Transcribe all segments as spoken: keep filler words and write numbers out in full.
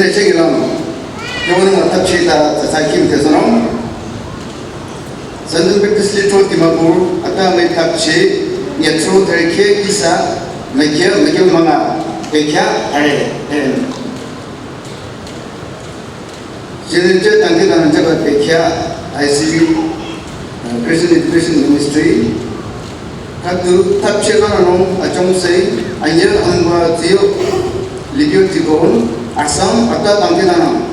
Chenglam, yonung atapchi ta tsatsai kim tesanong. Sangtam Baptist Litro Dimapur, ata me tapchi, nyatro tarikhe kisa, mekya, mekya manga, bekya, are, em. Jeninche tangki tananche ba bekya, I C U, uh, Christian Education Ministry. Katu tapchi lananong achong sei, anyel amba tiyo, libyo tikon, Assam, ata tangki tanang.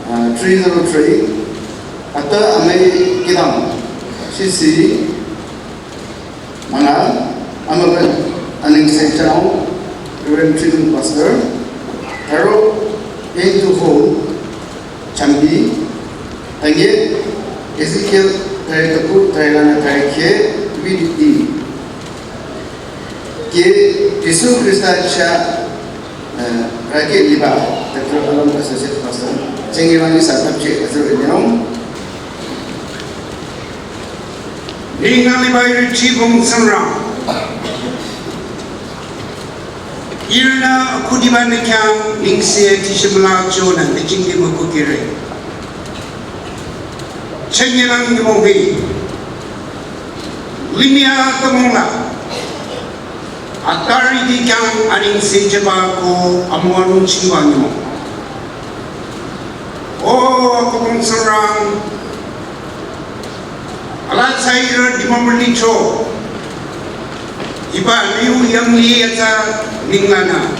Ah, three zero three, ata amai kidang, C C, manga, amaba aning se channel, Reverend Tridun Pastor, Haro, Aim to Hold, Chambi, Tange, Ezekiel, Tare Taku, Tare Lana, Tare Khe, V D T. Ke, Jisu Krista cha, eh, rake liba, Doctor Alon Associate Pastor, chengi wani sa tapche, azur enyong. Ninga liba iri chibong sanra. Irna kudiba ne kyang ningse tishimla chona ne chingi mukukire. Chengi lang ni monghi. Limia tamongla. Atari di kyang aning se jeba ko amuanung chiwa nyimo. O, ako kong sarang. Ala saira di mamuli cho. Iba liu yang li yata ninglana.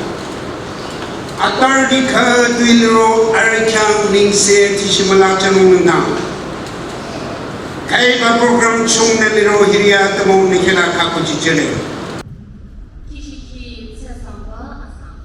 Atar di kha tuilro arkyang ningse tishimala chanung na. Kaiba program chung na liro hiria tamong nikela kakuchi chele. Kishiki tsasamba asang.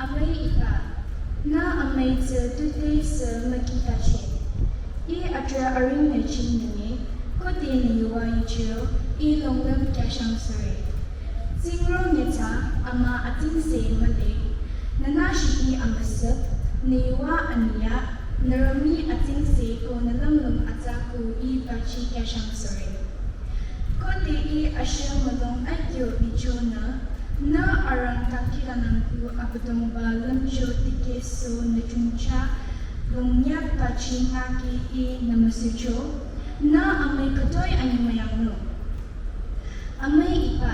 Amüi ita, nü amüi tsü tüte sü mükitache. Ih atrah aring nü chingnünge, khode nü yuva yuchiro, ih longlüm kyashang sore. Tsingro nü tsü ama atsingse mühle, nünü shiki amüsüp, nü yuva anyüh, nü rümi atsingse ko nü lümlong atsa ku ih pachi kyashang sore. Khode ih ashü mülong akyo bichonü, nü arang takhi lanang ku Abüdongba lümcho tikehso nü chongcha, longnyap pachi ngaki ih nü müsucho, Nü amüi khütoi anyemüyangnung. Amüi iba,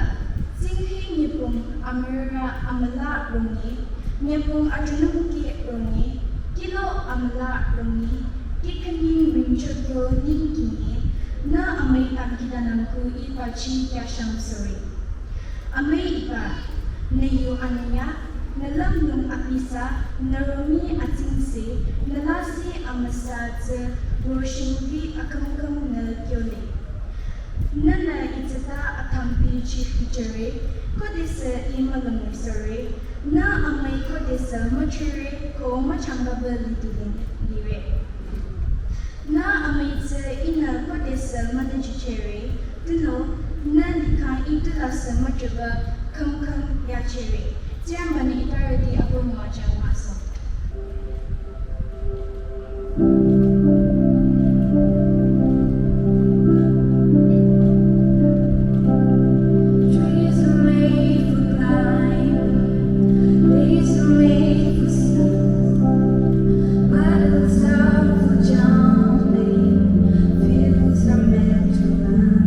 tsinghi nyübong amürara amüla rongi, nyübong atrünungki rongi, kilo amüla rongi, kikhaning ringchokyo ningkingi, nü amüi tangkidanangku iba chi kyashang sori. Amüi iba, nü yu anüya, nü lümlong abisa, nü romi atsingse, nü lasih amüsa tsü, roshingbi akhümkhüm nü kyole. Nünü itsüta athampi chikichere, khodesü imülümri sore, nü amüi khodesü müchere, ko müchangkaba lidulin lire. Nü amüi tsü ihnü khodesü münüchichere, tunüo nü likhang itulasü mücheba khümkhüm yachere. Tsüyambanü itarüti abu müwajang müso. Trees are made for climbing, trees are made for sun. Battles are for jumping, fields are meant to run.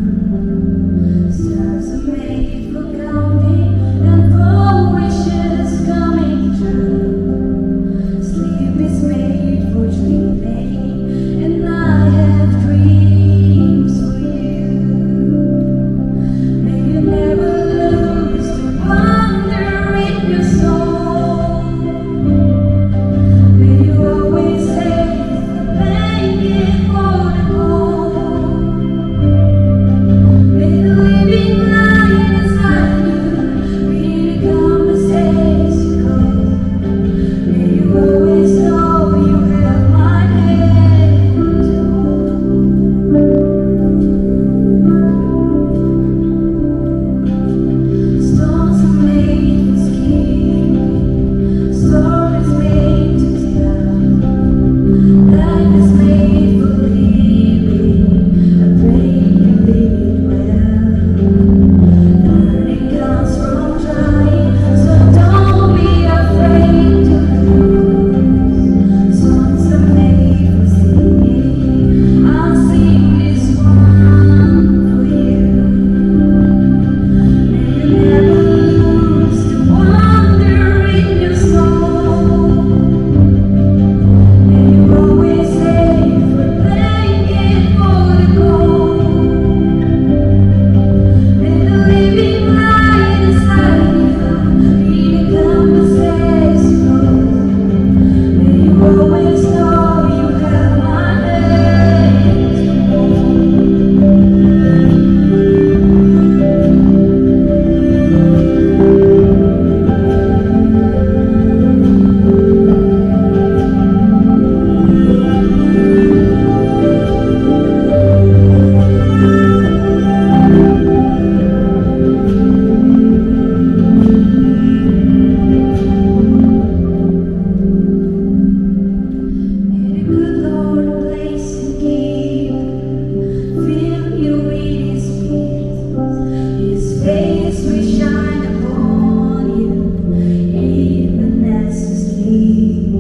Stars are made for counting and for wishes coming true. Sleep is made for dreaming, and I have dreams for you. May you never lose the wonder in your soul. May you always save the blanket for the cold. May the living light inside you be the compass as you go. May you always know you have my hand to hold. Storms are made for skipping, storm is made to stand. Life is made for living, I pray you live it well. Learning comes from trying, so don't be afraid to lose. Songs are made for singing, I'll sing this one for you. May you never lose the wonder in your soul. May you always save a blanket for the cold. May the living light inside you be the compass as you go. May you always know you have my hand to hold. May the good Lord bless and keep you, fill you with His peace. His face will shine upon you, even as you sleep.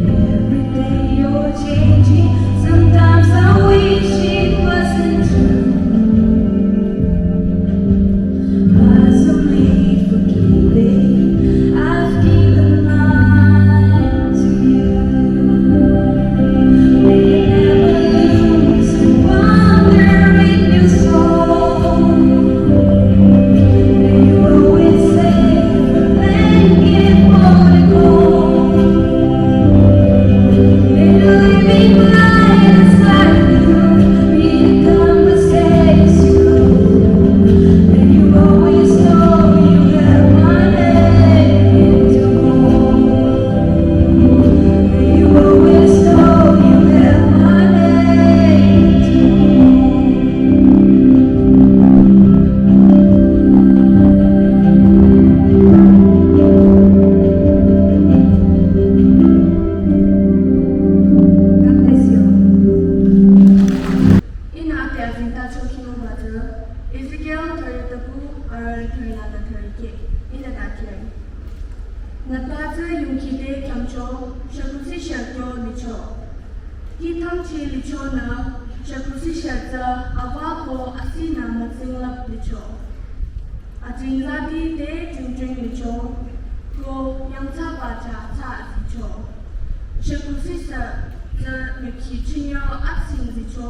Every day you're changing. Sometimes I wish it wasn't true. Blossom made for giving, I've given mine to you. May you never lose the wonder in your soul. May you always save a blanket for the cold. May the living light inside you be the compass as you go. May you always know you have my hand to hold. May you always know you have my hand to hold. God bless you. Ihnü ade azengtacho khinungba tsü, Ezekiel thüri tüku, arüh thüri lanü thüri keh, ihnü ta kire. Nüta tsü yongkhide khyamcho, shükusi shakyo licho. Kih thangchi lichonü, Shekusi shetsü ava ko asinü mütsinglap licho. Atsingzati te chungchung licho. Ko yangthsaba cha cha zicho. Shekusi se tsü mükhi chinyo atsing zicho.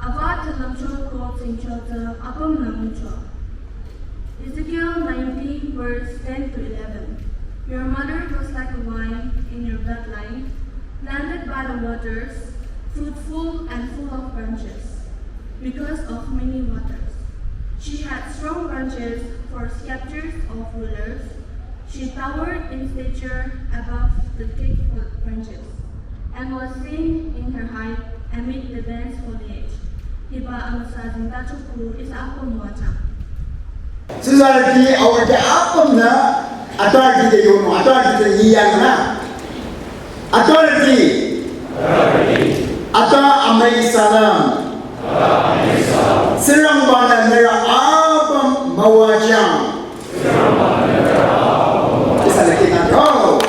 Ava thalamcho ko tsingcho tsü apüm nangcho. Ezekiel nineteen, verse ten to eleven. Your mother was like a vine in your bloodline, planted by the waters, fruitful and full of branches, because of many waters. She had strong branches for scepters of rulers. She towered in stature above the thick branches and was seen in her height amid the dense foliage. Hiba amüsa zingda chukhu ihsa apüm müwajang. Tsuzarüti aurüti apümnü authority te yonung, authority te yiyangnü. Authority. Ata amüi salam. Tsingrangbanü nührü apüm müwajang. Ihsanü kihkhidangnang.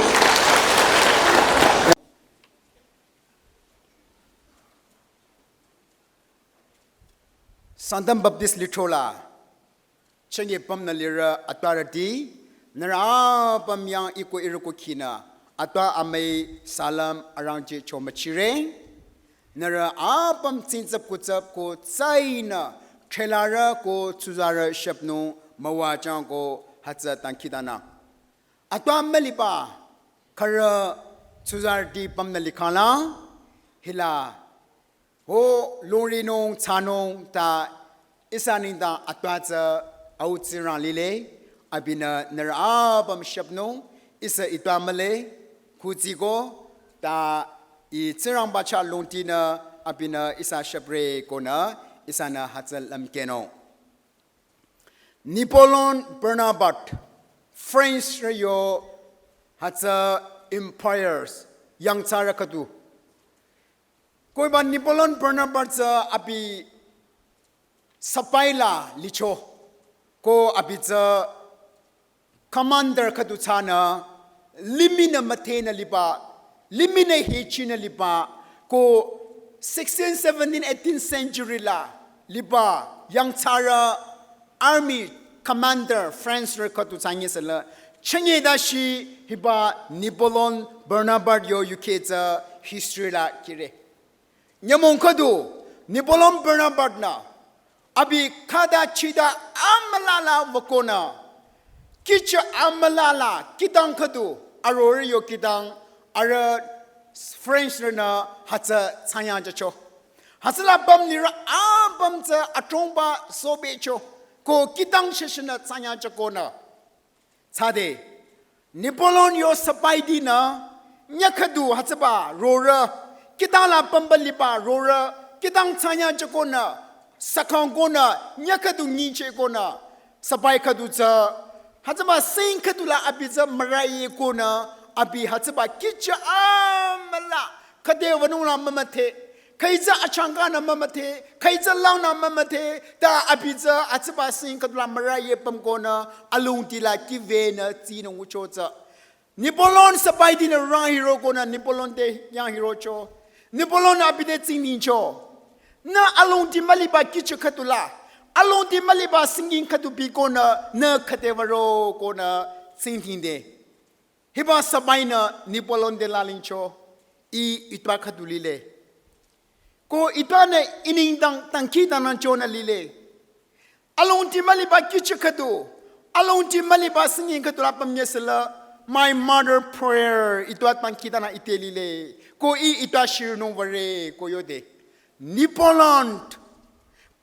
Sangtam Baptist lithro la chünye pümnü lirü atwarüti, nührü apüm yang iko irü ko khinü, atwa amüi salam arangcheh chomüchire. Nührü apüm tsingtsap kutsap ko tsainü, threlarü ko tsuzarü shüpnung müwajang ko hütsü dangkhidangnang. Atwa müliba khürü tsuzarüti pümnü likhangla, hila ho longrinung thsanung ta ihsa nengdang atwa tsü au Tsingrang lile, abinü nührü apüm shüpnung, ihsa itwa mühle, kutsiko, ta i Tsingrangba chah longtinü, abinü ihsa shüpre konü, ihsanü hütsü lümkehnung. Napoleon Bonaparte, French rü yo hütsü emperors, yangthsarü khüdu. Ko hiba Napoleon Bonaparte tsü abi sipai la licho. Ko abi tsü commander khüdu thsanü, limihnü müthehnü liba, limihnü hechinü liba, ko sixteen, seventeen, eighteen century la liba yangthsarü army commander French rü khüdu thsanye sela, chünye dashi hiba Napoleon Bonaparte yo yukheh tsü history la kire. Nyümong khüdu, Napoleon Bonaparte nü, abi khüta chita amüla la wükonü, kihchi amüla la kihtang khüdu, arorü yo kihtang, arüh French rünü hütsü thsanyangchacho. Hütsüla püm lirü apüm tsü adrongba sobecho, ko kihtang sheshinü thsanyangchakonü. Thsade, Napoleon yo sipaitinü, nyüh khüdu hütsüba rorü, kihtang la pümba liba rorü, kihtang thsanyangchakonü, sükhangkonü, nyüh khüdu nyichehkonü, sipai khüdu tsü, hütsüba sing khüdu la abi tsü mürayekonü, abi hütsüba kihchi amüla, khüde wünung la mümüdhe, khüi tsü achangkanü mümüdhe, khüi tsü langnü mümüdhe, ta abi tsü hütsüba sing khüdu la müraye pümkonü, alongdi la kivenü tsinung ngucho tsü. Napoleon sipaitinü rang hirokonü Napoleon te yang hirocho. Napoleon abi te tsingdhingcho. Nü alongdi müliba kihchi khüdu la, alongdi müliba singing khüdu bikonü, nü khüde würokonü tsingdhingde. Hiba sipainü Napoleon te lalingcho, ih itwa khüdu lile. Ko itwanü i nengdang dangkhidangnangchonü lile. Alongdi müliba kihchi khüdu, alongdi müliba singing khüdu la pümnye sela, my mother prayer, itwa dangkhidangnang ite lile. Ko ih itwa shirinung würe, ko yode. Napoleon,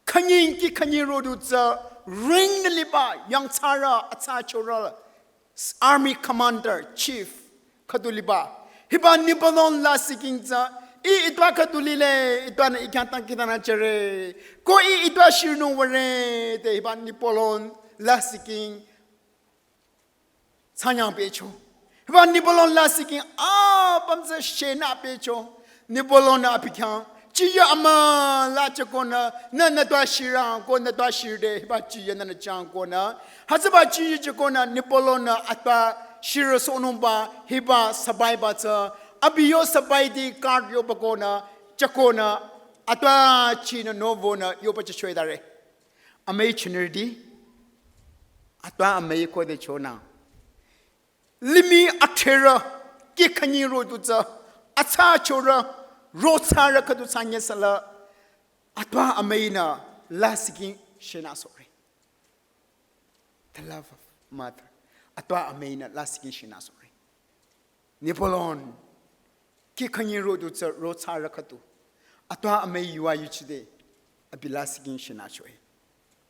khünying ki khünying rodu tsü, ring nü liba, yangthsarü, athsachorü, army commander, chief, khüdu liba. Hiba Napoleon lasihking tsü, ih itwa khüdu lile, itwanü i khyang dangkhidangnangchore. Ko ih itwa shirinung würe, te hiba Napoleon lasihking thsanyang pehcho. Hiba Napoleon lasihking apüm tsü shenü pehcho. Napoleon nü abi khyang, chiya amüla chakonü, nü nü twa shirang, ko nü twa shirde, hiba chiya nü nü changkonü. Hütsüba chiya chakonü, Napoleon nü atwa shirü sohnungba, hiba sipaiba tsü, abi yo sipaiti guard yobakonü, chakonü, Atwa chinü novonü yoba chachwe dare. Amüi chinirdi. Atwa amüi kode chonü. Limih athrerü, kihkhanyi rodutsü, atsachorü, rotsarü khüdu tsanyesala, atwa amüinü lasihking shinü sohre. The love of mother. Atwa amüinü lasihking shinü sohre. Napoleon, kihkhanyi rodutsü, rotsarü khüdu. Atwa amüi yuva yuchide, abi lasihking shinü choe.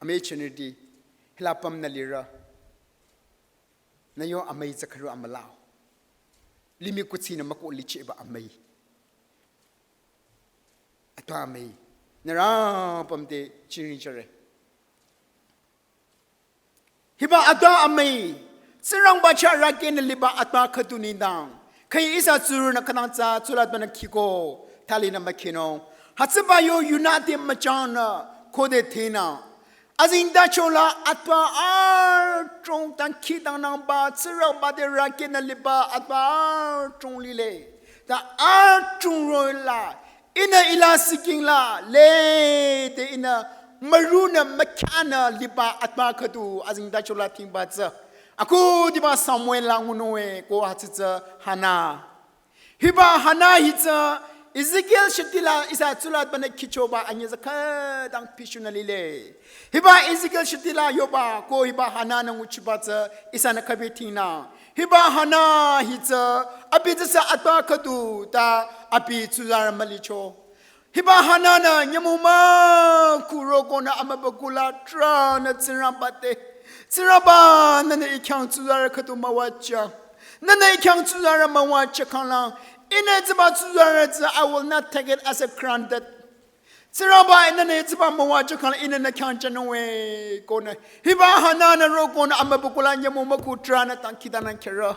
Amüi chinirdi, hila pümnü lirü. Nü yo amüi tsü khürü amülao. Limih kuthsinü mükoh lichehba amüi. Atwa amüi. Nührü pümde chingri chare. Hiba atwa amüi. Tsingrangba chah rükehnü liba atwa khüdu nengdang. Khüi ihsa tsurünü khütang tsü tsulatbanü khiko. Thalinü mükhinung. Hütsüba yo yunüde müchangnü khode thinü. Azengtachola atwa adrong dangkhidangnangba, Tsingrangba te rükehnü liba atwa adrong lile. Ta adrong roh-i la, ihnü ila sihking la, lede ihnü mürunü mükyanü liba atwa khüdu azengtachola thingba tsü. Akhudiba Samuel la ngunung-e ko hütsü tsü Hana. Hiba Hana hi tsü Ezekiel shitila ihsa tsulatbanü khichoba anyüh tsü khütang pishunü lile. Hiba Ezekiel shitila yoba ko hiba Hana-nü nguchiba tsü ihsanü khübi thingnü. Hiba Hana hi tsü abi tsü sü atwa khüdu ta abi tsuzarü mülicho. Hiba Hana-nü nyümong mükhu rokonü amübükuh la trünü Tsingrangba te. Tsingrangba nünü I khyang tsuzarü khüdu müwajüng. Nünü I khyang tsuzarü müwajükhanglang. Ihnü tsüba tsuzarü tsü I will not take it as a granted. Tsingrangba nünü tsüba müwajükhanglang ihnü nü khyang jünung-e konü. Hiba Hana-nü rokonü amübükuh la nyümong mükhu trünü dangkhidangnang kherü.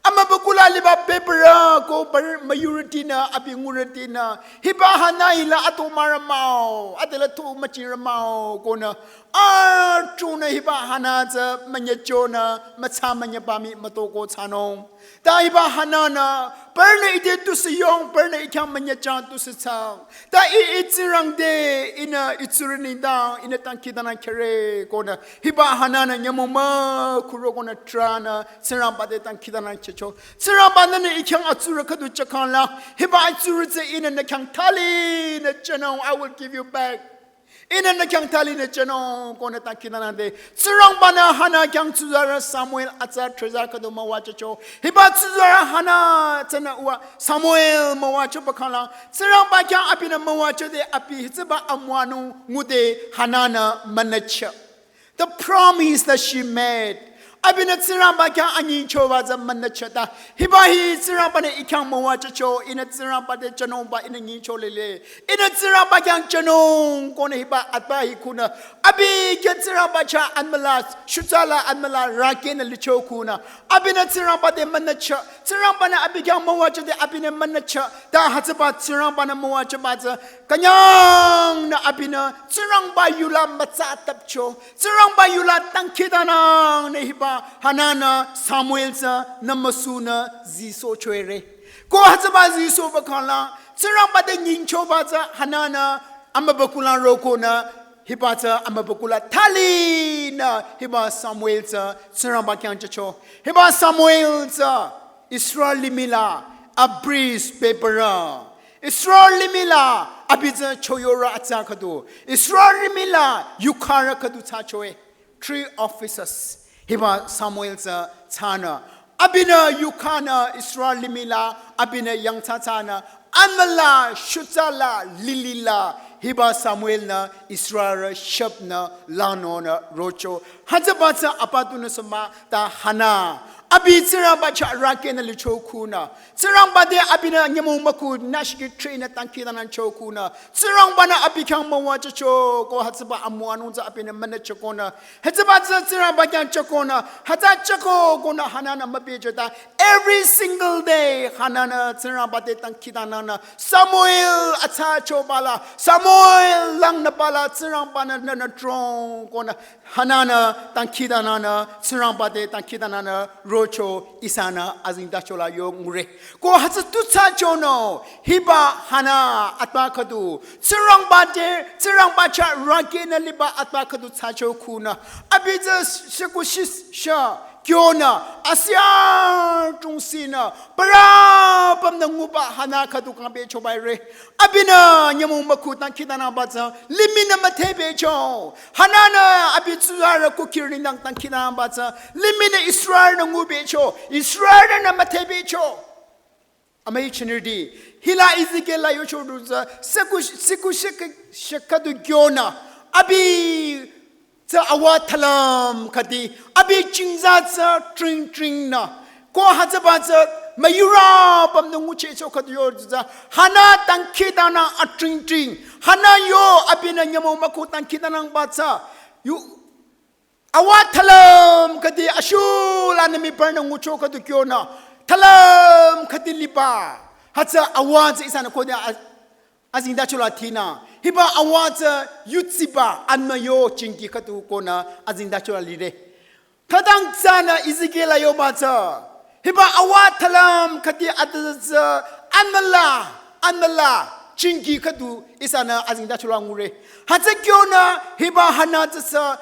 Amübükuh la liba bebürü ko bürü müyurütinü abi ngurütinü. Hiba Hana hila ato mürü mah-o, adela to müchingrü mah-o konü. Adrongnü hiba Hana tsü münyüchonü, mütsa münyüba mii mütoko thsanung. Ta hiba Hana-nü, bürünü ite tusü yong, bürünü I khyang münyüchang tusü thsang. Ta I, I Tsingrang te, ihnü I tsurü nengdang, ihnü dangkhidangnang khere konü. Hiba Hana-nü nyümong mükhu rokonü trünü, Tsingrangba te dangkhidangnang chehcho. Tsingrangba nünü I khyang atsurü khüdu jükhanglang. Hiba atsurü tsü ihnü nü khyang thalinü jünung, I will give you back. Ihnü nü khyang thalinü jünung konü dangkhidangnangde. Tsingrangba-nü Hana khyang tsuzarü Samuel atsa treza khüdu müwajücho. Hiba tsuzarü Hana tsünü uwa Samuel müwajüba khanglang. Tsingrangba khyang abinü müwajüde abi hütsüba amüwanung ngude Hana-nü münücheh. The promise that she made. Abinü Tsingrangba khyang anyingchoba tsü münücheh ta. Hiba hi Tsingrangba-nü I khyang müwajücho, ihnü Tsingrangba te jünungba ihnü nyingcho lile. Ihnü Tsingrangba khyang jünung konü hiba atwa hi khunü. Abi khyang Tsingrangba chah amüla, shutsa la amüla rükehnü licho khunü. Abinü Tsingrangba te münücheh. Tsingrangba-nü abi khyang müwajüde abinü münücheh. Ta hütsüba Tsingrangba-nü müwajüba tsü. Künyangnü abinü Tsingrangba yula mütsa tapcho. Tsingrangba yula dangkhidangnangnü hiba Hana-nü Samuel tsü nümüsunü zisohchore. Ko hütsüba zisohba khanglang, Tsingrangba te nyingchoba tsü Hana-nü amübükuh la rokonü hiba tsü amübükuh la thalinü hiba Samuel tsü Tsingrangba khyang jücho. Hiba Samuel tsü Israel limih la a priest bebürü. Israel limih la abi tsü choyorü atsa khüdu. Israel limih la yukharü khüdu thsachoe. Three officers. Hiba Samuel tsü thsanü. Abinü yukhanü Israel limih la, abinü yangthsa thsanü. Amüla, shutsa la, lili la. Hiba Samuel-nü Israel shepnü langnonü rocho. Hütsüba tsü apa tunüsü mah ta Hana. Abi Tsingrangba chah rükehnü licho khunü. Tsingrangba te abinü nyümong mükhu nashiki trinü dangkhidangnangcho khunü. Tsingrangba-nü abi khyang müwajücho ko hütsüba amüwanung tsü abinü münücheh konü. Hütsüba tsü Tsingrangba khyang jükonü. Hütsü jüko konü Hana-nü mübijüta. Every single day Hana-nü Tsingrangba te dangkhidangnangnü. Samuel atsachoba la. Samuel langnüba la Tsingrangba-nü nünü drong konü. Hana-nü dangkhidangnangnü. Tsingrangba te dangkhidangnangnü. Ocho ihsanü azengtacho la yo ngure. Ko hütsü tu thsachonü hiba Hana atpa khüdu Tsingrangba te, Tsingrangba chah rükehnü liba atpa khüdu thsacho khunü, abi tsü shükushisha kyonü, asia chungsinü, parü pümnü nguba Hana khüdu kangpehcho baire. Abinü nyümong mükhu dangkhidangnangba tsü limihnü müthehpehcho. Hananü abi tsurü kukhirü nengdang dangkhidangnangba tsü limihnü Israelnü ngupehcho, Israelnü müthehpehcho. Amüi chinirüti, hila Ezekiel la yocho du tsü, siku, siku shek-, shekhüdu kyonü, abi tsü awa thalüm khüdi, abi jingza tsü tring tring nü. Ko hütsüba tsü müyurü pümnü nguchehcho khüdu yo tsü, Hana dangkhidangnang atring tring. Hana yo abinü nyümong mükhu dangkhidangnangba tsü. Yu, awa thalüm khüdi ashu lanü mii parünü ngucho khüdu kyonü. Thalüm khüdi liba. Hütsü awa tsü ihsanü khode a-, azengtacho la thinü. Hiba awa tsü yutsiba anmü yo jingki khüdu konü azengtacho la lire. Khütang tsünü Ezekiel la yoba tsü hiba awa thalüm khüdi atü tsü anmüla, anmüla jingki khüdu ihsanü azengtacho la ngure. Hütsü kyonü hiba Hana tsü sü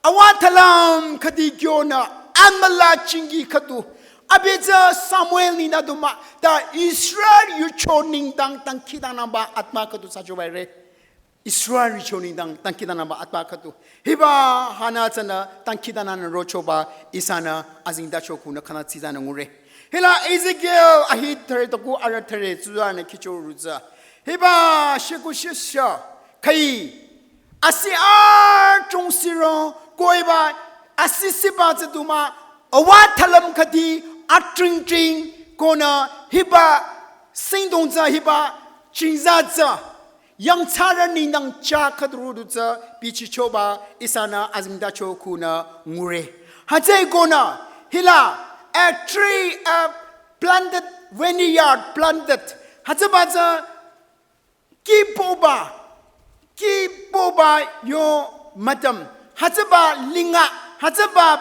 awa thalüm khüdi kyonü anmüla jingki khüdu. Abi tsü Samuel nengdang du mah, ta Israel yucho nengdang dangkhidangnangba atpa khüdu thsacho baire. Israel yucho nengdang dangkhidangnangba atpa khüdu. Hiba Hana tsünü dangkhidangnangnü rochoba ihsanü azengtacho khunü khana tsizanü ngure. Hila Ezekiel ahi thüre toku arüh thüre tsurünü khicho ru tsü. Hiba shükushisha khüi asi achungsiro ko hiba asisiba tsü du mah, awa thalüm khüdi atring tring konü hiba singdong tsü hiba jingza tsü yangthsarü nengdang chah khüduru du tsü bichichoba ihsanü azengtacho khunü ngure. Hütsüekonü hila a tree, a planted, vineyard planted. Hütsüba tsü kihpoba, kihpoba yo mütam. Hütsüba linga, hütsüba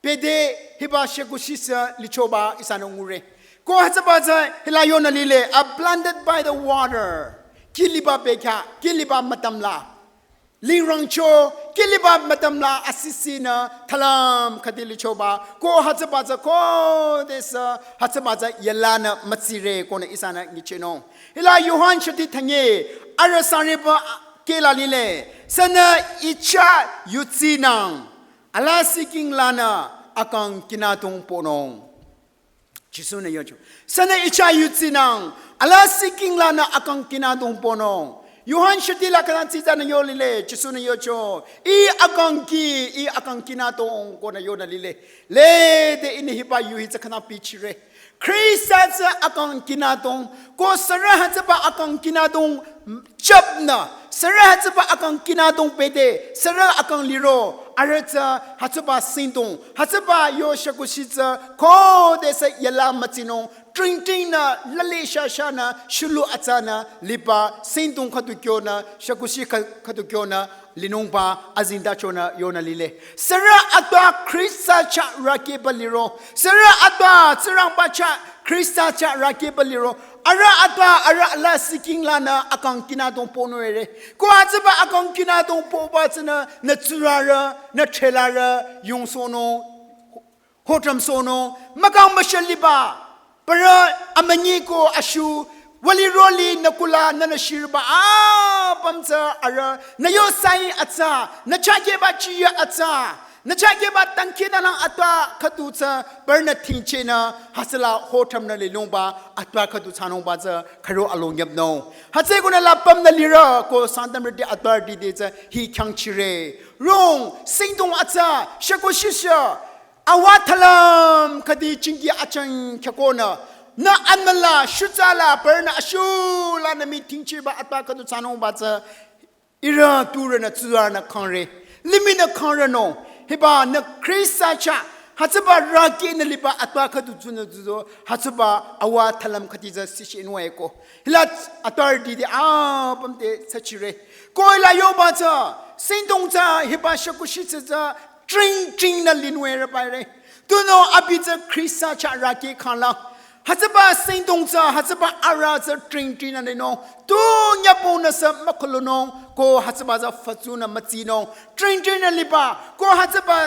bede hiba shükushisha lichoba ihsanü ngure. Ko hütsüba tsü hila yonü lile, a planted by the water. Kih liba bekhyah, kih liba mütam la. Lingrangcho, kih liba mütam la asisinü thalüm khüdi lichoba. Ko hütsüba tsü khodesü hütsüba tsü yalanü mütsire konü ihsanü nyichehnung. Hila Johan shüti thanye, arüh sangreba keh la lile. Sünü I chah yudsinang, alasih king lanü akang kinadong ponung. Jisu-nü yocho. Sünü I chah yudsinang, alasih king lanü akang kinadong ponung. Johan shüti la khütang tsizanü yo lile, Jisu-nü yocho. I akang kih, I akang kinadong konü yonü lile. Lede ihnü hiba yu hi tsü khütang bichire. Khrista tsü akang kinadong, ko sürü hütsüba akang kinadong chapnü, sürü hütsüba akang kinadong bede, sürü akang liro, arüh tsü hütsüba singdong, hütsüba yo shükushi tsü khodesü yala mütsinung, tring tring nü, lale sha sha nü, shulu atsa nü, liba singdong khüdu kyonü, shükushi khü-, khüdu kyonü, linungba azengtachonü yonü lile. Sürü atpa Khrista chah rükehba liro. Sürü atpa Tsingrangba chah Khrista chah rükehba liro. Arüh atpa arüh alasih king lanü akang kinadong ponung ere. Ko hütsüba akang kinadong poba tsünü nü tsurürü, nü threlarü, yongsohnung, hotramsohnung, mükang müshaliba, parü amünyi ko ashu, wali roli nü kula nünü shirba, apüm tsü arüh, nü yo sai atsa, nü chakehba chiya atsa, nü chakehba dangkhidangnang atpa khüdu tsü, parünü thingchehnü, hütsüla hotramnü linungba, atpa khüdu thsanungba tsü, khüro along yapnung. Hütsüekonü lapümnü lirü, ko Sangtamrüti atparüti te tsü, hi khyangchire. Rong, singdong atsa, shükushisha, awa thalüm khüdi chingki achang khyükonü, nü anmüla, shutsa la, parünü ashu lanü mii thingchehba atpa khüdu thsanungba tsü, ihrü turünü tsurünü khangre, limihnü khangrünung, hiba nü Khrista chah, hütsüba rükehnü liba atpa khüdu tsunü tsuzo, hütsüba awa thalüm khüdi tsü sishinung eko. Hila atparüti te apüm te thsachire. Ko hila yoba tsü, singdong tsü, hiba shükushi tsü tsü, tring tring nü linung ere baire. Tunüo abi tsü Khrista chah raki khangla. Hütsüba singdong tsü, hütsüba arüh tsü tring tring nü linung. Tu nyapo nü sü mükhulunung, ko hütsüba tsü fütsu nü mütsinung. Tring tring nü liba, ko hütsüba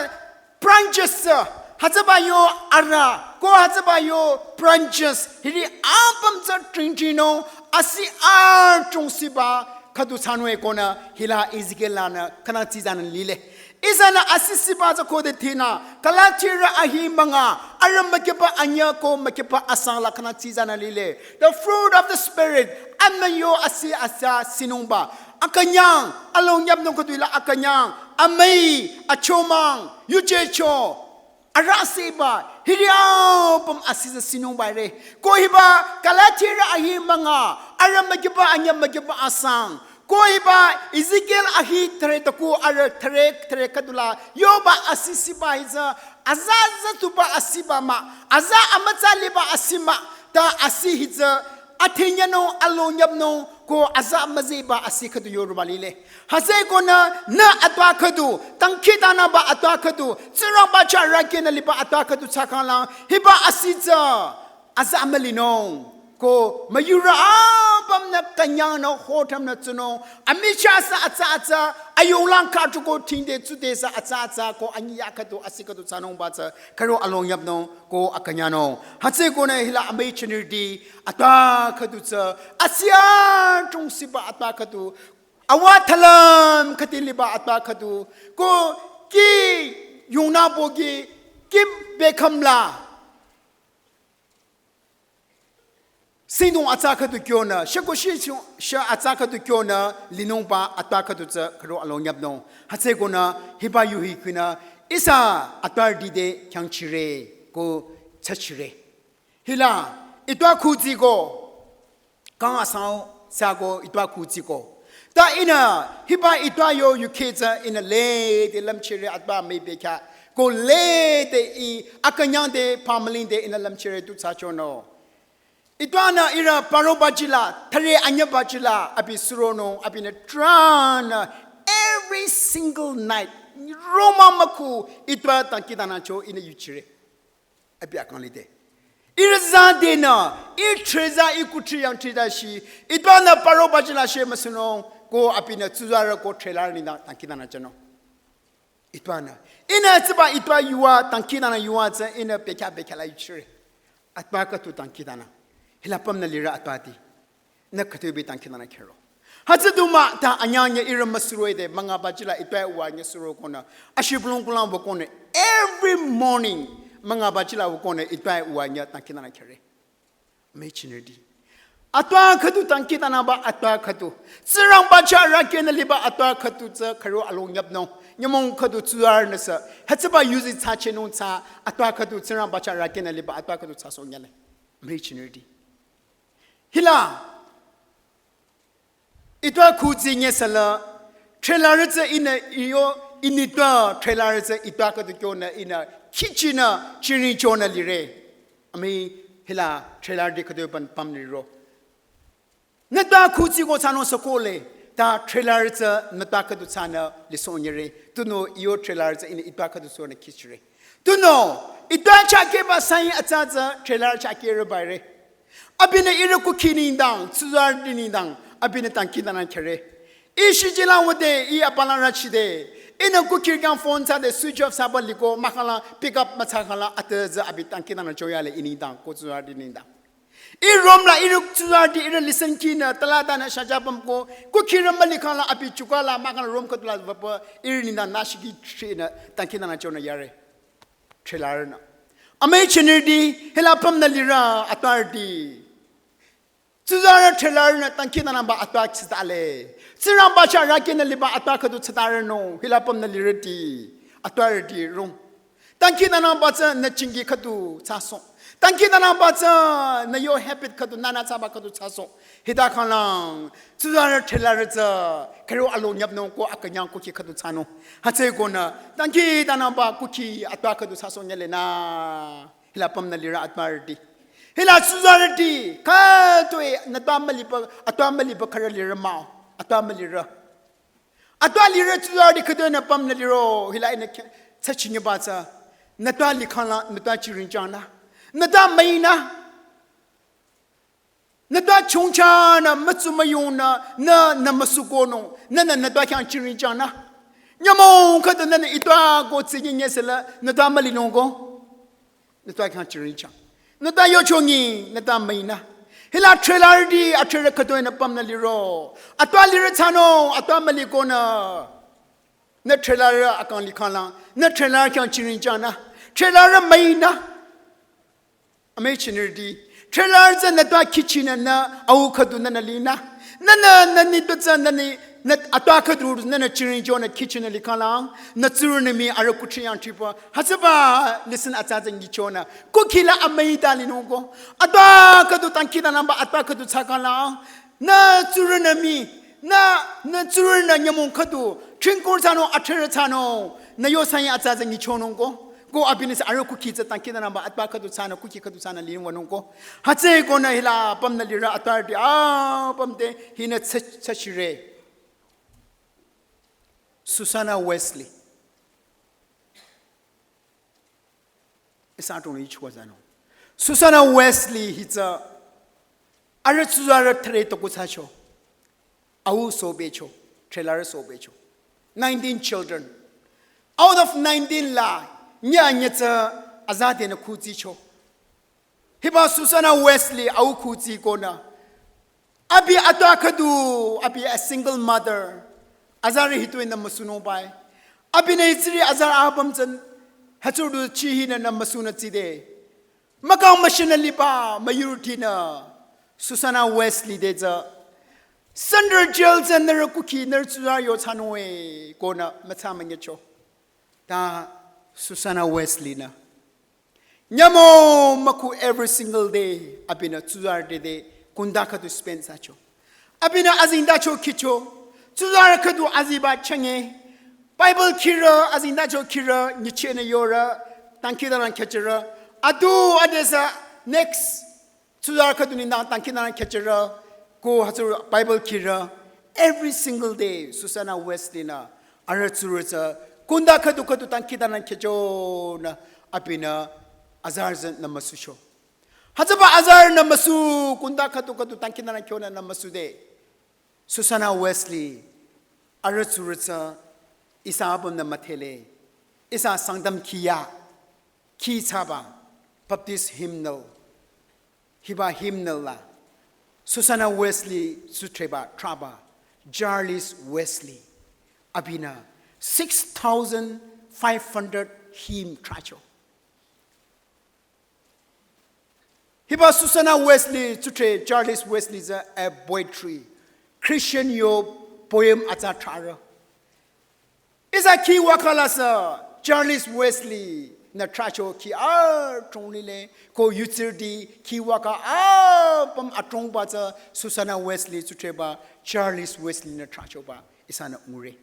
branches tsü, hütsüba yo arüh, ko hütsüba yo branches. Hiri apüm tsü tring tring nung, asi adrong siba, khüdu thsanung-e konü, hila Ezekiel lanü, khüna tsizanü lile. Ihsanü asisiba tsü khode thinü, Galatirü ahi münga, arüh mükiba anyüh ko mükiba asang la khüna tsizanü lile. The fruit of the Spirit, amüyo asi asa sinungba. Akünyang, along nyapnung khüdu la akünyang, amüi, achomang, yujecho, arüh asiba, hiri apüm asi tsü sinungba re. Ko hiba, Galatirü ahi münga, arüh mükiba anyüh mükiba asang. Ko hiba Ezekiel ahi thüre taku arüh thüre thüre khüdu la yoba asisiba hi tsü aza aza tuba asiba mah, aza amütsa liba asi mah, ta asi hi tsü athenyanung along nyapnung ko aza amüziba asi khüdu yoruba lile. Hütsüeko nü nü atwa khüdu, dangkhidangnangba atwa khüdu, Tsingrangba chah raki nü liba atwa khüdu thsakhanglang, hiba asi tsü aza amülinung. Ko müyurü apüm nü künyang nü hotam nü tsunung. Amichah sü atsa atsa, ayunglang khüdu ko thingde tsude sü atsa atsa, ko anyi ya khüdu asi khüdu thsanungba tsü, khüro along nyapnung, ko akünyangnung. Hütsüeko nü hila amüi chinirüti, atwa khüdu tsü, asi adrong siba atwa khüdu, awa thalam khüti liba atwa khüdu, ko ki yungnü bogi, ki bekhamla. Singdong atsa khüdu kyonü, sheko shi shi atsa khüdu kyonü, linungba atwa khüdu tsü khüro along nyapnung. Hütsüeko nü, hiba yu hi khunü, ihsa atwarüti te khyangchire, ko thsachire. Hila, itwa khutsiko, kang asang sako itwa khutsiko. Ta ihnü, hiba itwa yo yukhetsü ihnü lede lümchire atwa müi bekhyah. Ko lede i, akünyang te, pamüling te ihnü lümchire tu thsachonü. Itwanü ihrü paro bajila, thüre anyüh bajila, abi suronung, abinü tranü, every single night, roma mükhu, itwa dangkhidangnangcho ihnü yuchire. Abi akang lide. Ihrü zadenü, i threza, i kuthri yang threza shi, itwanü paro bajila she müsunung, ko abinü tsuzarü ko threlarü nengdang dangkhidangnangchonü. Itwanü. Ihnü tsiba itwa yuva, dangkhidangnang yuva tsü, ihnü bekhyah bekhyah la yuchire. Atwa khüdu dangkhidangnang. Hila pümnü lirü atwati. Nü khütoh-i bi dangkhidangnang khero. Hütsü du mah ta anyang nye ihrü müsuro ide, münga bajila itwa uwa nye suro konü. Ashi bulong kulang wü konü. Every morning, münga bajila wü konü, itwa uwa nye dangkhidangnang khere. Amüi chinirüti. Atwa khüdu dangkhidangnangba atwa khüdu. Tsingrangba chah raki nü liba atwa khüdu tsü khüro along nyapnung. Nyümong khüdu tsuzarünü sü. Hütsüba yuzi thsachenung tsü atwa khüdu Tsingrangba chah raki nü liba atwa khüdu thsasoh nyale. Amüi chinirüti. Hila. Itwa khutsi nye sala, threlarü tsü ihnü iyo, initwa threlarü tsü itwa khüdu kyonü ihnü, khichinü, chirichonü lire. Amüi hila threlarüti khüdu pan pam liro. Nütwa khutsiko thsanung sakole, ta threlarü tsü nütwa khüdu thsanü lisoh nyire. Tunüo iyo threlarü tsü ihnü itwa khüdu sonü khichire. Tunüo, itwa chakeba sain atsa tsü threlarü chakerü bare. Abinü ihrü kukhi nengdang, tsuzarüti nengdang, abinü dangkhidangnang khere. I shijila wüde, i apala rachide. Ihnü kukhi kang phone thsade switch off thsaba liko, mahkhang la pick up müthsakhang la atsa tsü abi dangkhidangnang choyale i nengdang, ko tsuzarüti nengdang. I room la ihrü tsuzarüti ihrü listen kinü, tala tanü shaja pamko, kukhirü mülikhang la abi chukala, mahkhang la room khüdu la vapa, ihrü nengdang nashiki trinü, dangkhidangnang chonü yare. Threlarünü. Amüi chinirüti, hila pümnü lirü atwarüti. Tsuzarü threlarünü dangkhidangnangba atwa tsitale. Tsingrangba chah raki nü liba atwa khüdu tsitarünung, hila pümnü lirüti. Atwarüti rung. Dangkhidangnangba tsü nü chingi khüdu thsasoh. Dangkhidangnangba tsü nü yo habit khüdu nünü thsaba khüdu thsasoh. Hita khanglang, tsuzarü threlarü tsü, khero along nyapnung ko akünyang kukhi khüdu thsanung. Hütsükonü, dangkhidangnangba kukhi atwa khüdu thsasoh nyale nü. Hila pümnü lirü atwarüti. Hila tsuzarüti, khütoi, nütwa müliba, atwa müliba khürü lirü mah-o. Atwa mülirü. Atwa lirü tsuzarüti khütoi nü pümnü liro, hila ihnü khe-, thsachingiba tsü. Nüta likhangla, nüta chiringjang nü. Nüta müi nü. Nüta chongcha nü, mütsu müyong nü, nü, nü müsuko nung. Nü, nü, nüta khyang chiringjang nü. Nyümong khüdu nü, nü, ita ko tsinyi nyesela, nüta müli nung ko. Nüta khyang chiringjang. Nüta yochongi, nüta müi nü. Hila trailer di, a trailer khüdu nü pam nü liro. Ata liro tsano, ata müli ko nü. Nü trailer akang likhangla, nü trailer khyang chiringjang nü. Trailer müi nü. Ame chinirdi. Trailer tsü nüta kitchen nü, au khüdu nü nü li nü. Nü nü, nü ni tu tsü nü ni, nü ata khüdu nü nü chiringjo nü kitchen nü likhangla. Nü tsurü nü mi arüh kuthri yang tripa. Hütsüba, listen atsa tsü ngicho nü. Kukila amüi ta li nung ko. Ata khüdu tangki ta namba ata khüdu tsakangla. Nü tsurü nü mi, nü, nü tsurü nü nyümong khüdu, tringkur tsano, a trailer tsano, nü yo sanyi atsa tsü ngicho nung ko. Ko abinü sü arüh kuki tsü tangki ta namba ata khüdu tsano, kuki khüdu tsano lin wa nung ko. Hütsü ko nü hila pam nü lira ata di, a, pam te, hinü tsa, tsa shire. Susanna Wesley. Ihsa tong ichwa tsano. Susanna Wesley hi tsü arüh tsuzarü thre toku tsacho. Au sobecho, trailer sobecho. Nineteen children. Out of nineteen la, nya nya tsü azate nü khutsicho. Hiba Susanna Wesley au khutsi ko nü. Abi ata khüdu, abi a single mother. Azarü hitoi nü müsunung bai. Abinü hitsiri azarü apüm tsün. Hütsürü du chihi nü nü müsunü tside. Mükang müshinü liba, müyurti nü. Susanna Wesley de tsü. Central Jail tsü nührü kuki, nührü tsuzarü yo tsano e, ko nü mütsa münyecho. Ta Susanna Wesley nü. Nyümong mükhu every single day, abinü tsuzarü de de, kunda khüdu spend sacho. Abinü azingdacho khicho, tsuzarü khüdu aziba chenge. Bible khirü, azingdacho khirü, nyichene yorü, tangki ta nang khechere. Adu adesa, next, tsuzarü khüdu nengdang tangki ta nang khechere, ko hütsü Bible khirü. Every single day, Susanna Wesley nü, arüh tsurü tsü, kunda khüdu khüdu tangki ta nang khecho nü, abinü azarü tsü nü müsucho. Hütsüba azarü nü müsu, kunda khüdu khüdu tangki ta nang kyo nü nü müsude. Susanna Wesley, arüh tsurü tsü, ihsa apüm nü müdhele, ihsa Sangtam khiya, khi tsaba, Baptist hymnal, hiba hymnal la, Susanna Wesley tsutreba, traba, Charles Wesley, abinü six thousand five hundred hymn tracho. Hiba Susanna Wesley, tsutre Charles Wesley tsü a poetry, Christian yo poem atsa trarü. Ihsa khi waka la sü Charles Wesley nü tracho khi adrong lile, ko yutsirüti khi waka apüm adrongba tsü Susanna Wesley tsutreba Charles Wesley nü trachoba ihsanü ngure.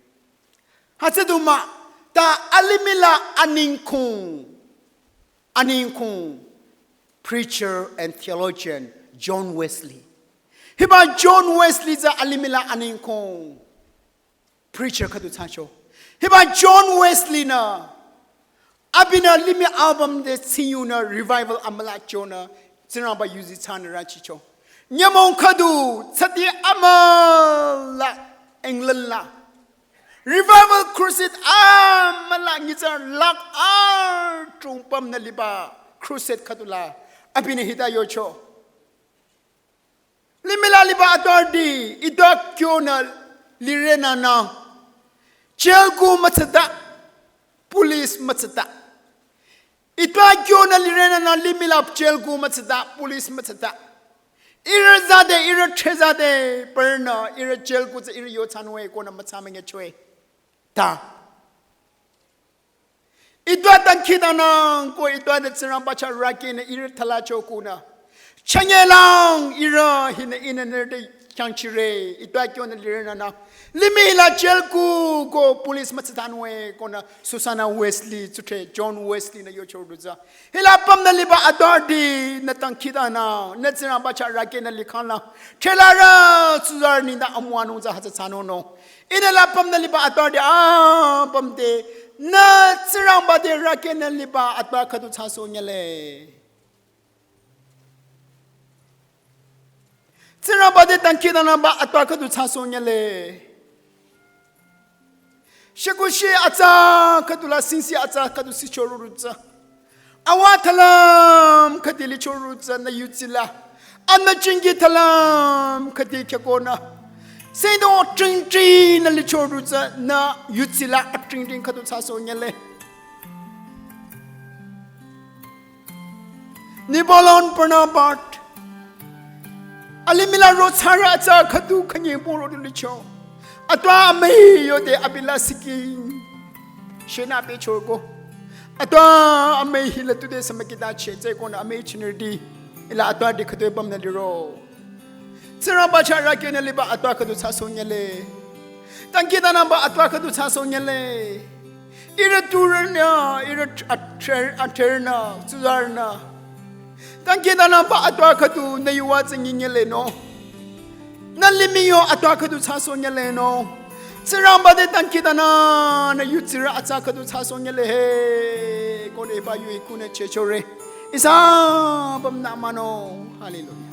Hütsü du mah, ta alimih la aningkong, aningkong, preacher and theologian John Wesley. Hiba John Wesley tsü alimih la aningkong preacher khüdu thsacho. Hiba John Wesley nü, abinü limih apüm de tsingyunü revival amüla chonü, Tsingrangba yuzi thsanü rachicho. Nyümong khüdu, tsati amüla England la. Revival crusade amüla nyitsarü lakh adrong pümnü liba crusade khüdu la. Abinü hita yocho. Limih la liba atarüti, ita kyonü lire nünü. Jail ku mütsata, police mütsata. Ita kyonü lire nünü limih la jail ku mütsata, police mütsata. Ihrü zade, ihrü thre zade, pürnü, ihrü jail ku tsü ihrü yo thsanwe konü mütsa müngechoe. Ta. Ita dangkhidangnang ko ita de Tsingrangba chah rükinü ihrü thalicho kunü. Chünyelang ihrü hinü ihnü nührü te kyangchire, ita kyonü lire nünü. Limih la jail ku ko police mütsatanwe konü Susanna Wesley tsutre John Wesley nü yocho du tsü. Hila pümnü liba atarüti nü dangkhidangnang, nü Tsingrangba chah rükinü likhanglang. Threlarü tsuzarü nengdang amüwanung tsü hütsü thsanung nung. Ihnü la pümnü liba atarüti apüm te Nü Tsingrangba te rükehnü liba atpa khüdu thsasoh nyele. Tsingrangba te dangkhidangnangba atpa khüdu thsasoh nyele. Shükusih atsa khüdu la singsih atsa khüdu sichororü tsü. Awa thalam khüdi lichororü tsü nü yudsi la. Anbü jingki thalam khüdi khyükonü. Singdong tringtringnü lichororü tsü nü yudsi la atringtring khüdu thsasoh nyele. Nibolon pernah bat. Alimih la ro thsarü atsa khüdu khünyi poro du licho. Atpa amüi yode abi la siking. Shenü pehcho ko. Atpa amüi hila tude sümükita che tsü konü amüi chinirdi. Hila atpa di khüdu pümnü liro. Tsingrangba chah rükehnü liba atpa khüdu thsasoh nyele. Dangkhidangnangba atpa khüdu thsasoh nyele. Ihrü turünü, ihrü tr-, atrer-, atrernü, tsuzarünü. Dangkhidangnangba atpa khüdu nü yuva tsü nyi nyele no. Nü limih yo atpa khüdu thsasoh nyele no. Tsingrangba te dangkhidangnangnü yudsirü atsa khüdu thsasoh nyele he. Ko de ba yu ikunü chechore. Ihsa pümnü mano. Hallelujah.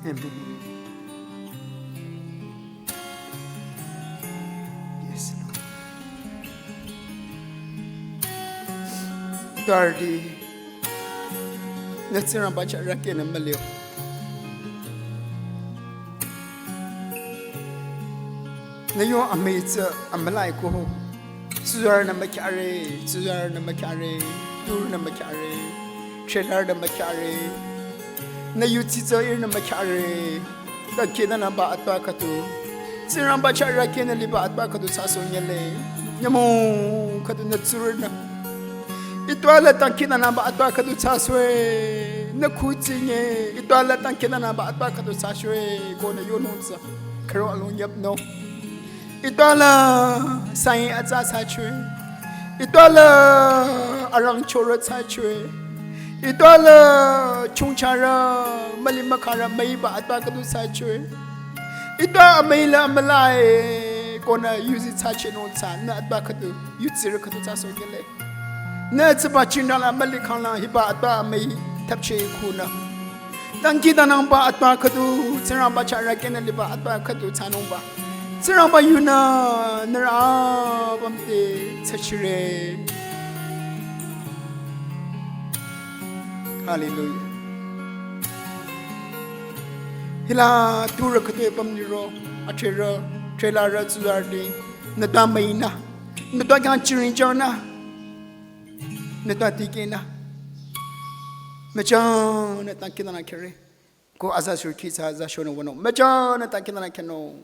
Amen. Yes, Lord. Dardi. Nü Tsingrangba chah rükehnü mülio. Nü yo amüi tsü amülai ko. Tsuzarünü mükyare, tsuzarünü mükyare, turünü mükyare, trailer nü mükyare. Nü yudsi tsü ihrünü mükyare. Dangkhidangnangba atpa khüdu. Tsingrangba chah rükehnü liba atpa khüdu thsasoh nyele. Nyümong khüdu nü tsurünü. Itpü la dangkhidangnangba atpa khüdu thsasoh-e. Nü khutsi nye. Itpü la dangkhidangnangba atpa khüdu thsasoh-e. Konü yonung tsü. Khüro alung yüpnung. Itpü la sai atsa thsasoh-e. Itpü la arangchorü thsasoh-e. Itpü la chongcharü, müli mükharü, müiba atpa khüdu thsasoh-e. Itpü amüi la amülai, konü yuzi thsachenung tsü, nü atpa khüdu, yudsirü khüdu thsasoh nyele. Nü tsüba chinda la müli khangla hiba atpa amüi thapche ikunü. Dangkhidangnangba atpa khüdu, Tsingrangba chah rükehnü liba atpa khüdu thsanungba. Tsingrangba yunü, nührü apüm te thsachire. Hallelujah. Hila turü khüdu apüm liro, atrerü, trelarü, tsuzarüti, nüta müinü, nüta khyang chiring chanü, nüta tikehnü. Müchangnü dangkhidangnang khyare. Ko aza shurki tsü aza shonü wünung. Müchangnü dangkhidangnang khyünung.